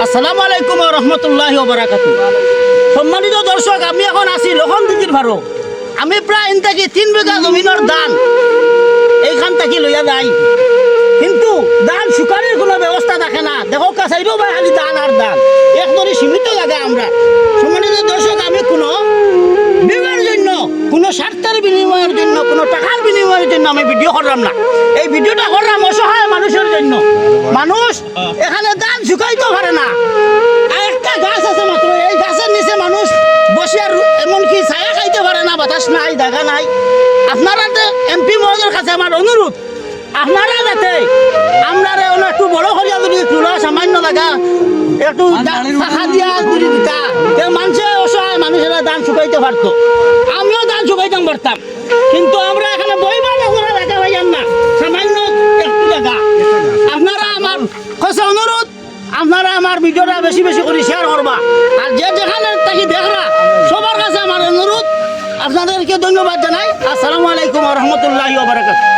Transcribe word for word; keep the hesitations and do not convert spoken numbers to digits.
আসসালামু আলাইকুম ওয়া রাহমাতুল্লাহি ওয়া বারাকাতুহু। সম্মানিত দর্শক, আমি এখন আছি লখন দিঘির পারো। আমি প্রায় ইন থাকি তিন বিঘা জমিনর ধান এইখান থাকি লইয়া যাই, কিন্তু ধান শুকানির কোনো ব্যবস্থা থাকে না। দেখো, কাছাইরও ভাই খালি ধান আর ধান, একবারে সীমিত জাগা আমরা। সম্মানিত দর্শক, আমি কোনো বিনিময়ের জন্য, কোনো স্বার্থের বিনিময়ের জন্য, কোনো টাকার বিনিময়ের জন্য আমি ভিডিও করলাম না। এই ভিডিওটা করলাম অসহায় মানুষের জন্য। মানুষ এখানে ধান শুকাইতে পারে না। আর একটা গাছ আছে মাত্র, এই গাছের নিচে মানুষ বসিয়া রু-, এমনকি ছায়া খাইতে পারে না, বাতাস নাই, জাগা নাই। আপনারা তো এমপি মহোদয়ের কাছে আমার অনুরোধ, আপনারা যাতে আমরারে অনো একটু বড় করিয়া যদি তুলা সামান্য জাগা একটু দা-, ফাঁকা দিয়া যদি দিতা, তে মানুষে অসহায় মানুষেরা ধান শুকাইতে পারতো, আমিও ধান শুকাইতাম পারতাম। কিন্তু আমরা এখানে বইবার মতো জাগা পাইয়ার না, সামান্য একটু জাগা। আপনারা আমার কাছে অনুরোধ, আপনারা আমার ভিডিওটা বেশি বেশি করি শেয়ার করবা, আর যে যেখান থাকি দেখরা সবার কাছে আমার অনুরোধ, আপনাদেরকে ধন্যবাদ জানাই। আসসালামু আলাইকুম ওয়া রাহমাতুল্লাহি ওয়া বারাকাতুহু।